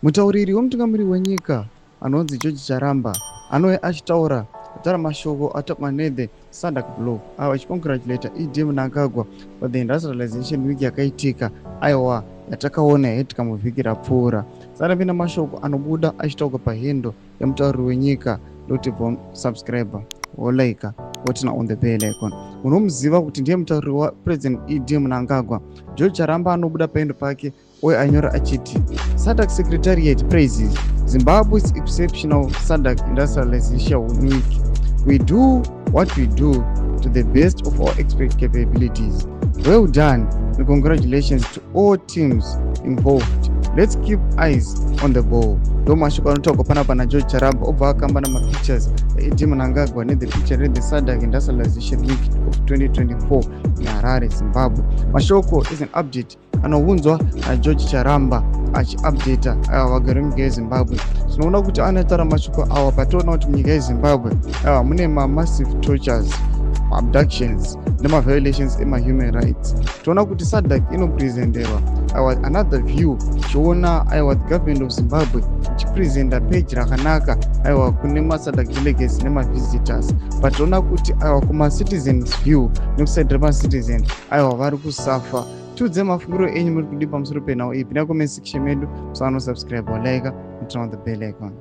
Mutauriri wemutungamiri wenyika anonzi George Charamba anouya achitaura ataura mashoko ataurwa nethe SADC bloc, avo achicongratulata ED Mnangagwa for the industrialization week yakaitika, aiwa, yatakaona yaitika muvhiki rapfuura. Sarapinda mashoko anobuda achitaurwa pahandle yemutauriri wenyika, ndoti subscribe, wolike, woturn on the bell icon. Unomuziva kuti ndiye mutauriri waPresident ED Mnangagwa. George Charamba anobuda pahandle pake uye anyora achiti, "SADC Secretariat praises Zimbabwe's exceptional SADC Industrialization Week. We do what we do to the best of our expert capabilities. Well done and congratulations to all teams involved. Let's keep eyes on the ball." Ndo mashoko anotaurwa panapa naGeorge Charamba. Obva akamba namapictures aED Mnangagwa nethe picture rethe SADC Industrialization Week of 2024 in Harare, Zimbabwe. Mashoko is an update anounzwa naGeorge Charamba achiupdata aiwa vagari munyika yeZimbabwe. Tinoona kuti anotaura mashoko awa patoona kuti munyika yeZimbabwe aiwa mune mamassive tortures, abductions nemaviolations emahuman rights. Toona kuti SADC inopresenterwa aiwa another view. Chiona aiwa the government of Zimbabwe ichipresenta page rakanaka aiwa kune maSADC delegates nemavisitors, but toona kuti aiwa kumacitizens view, nekuside remacitizen, aiwa vari kusafa. Tiudze mafungiro enyu, muri kudi pamusoro penhau iyi? Pinda comment section medu, musanosubscribe, walike, turn on the bell icon.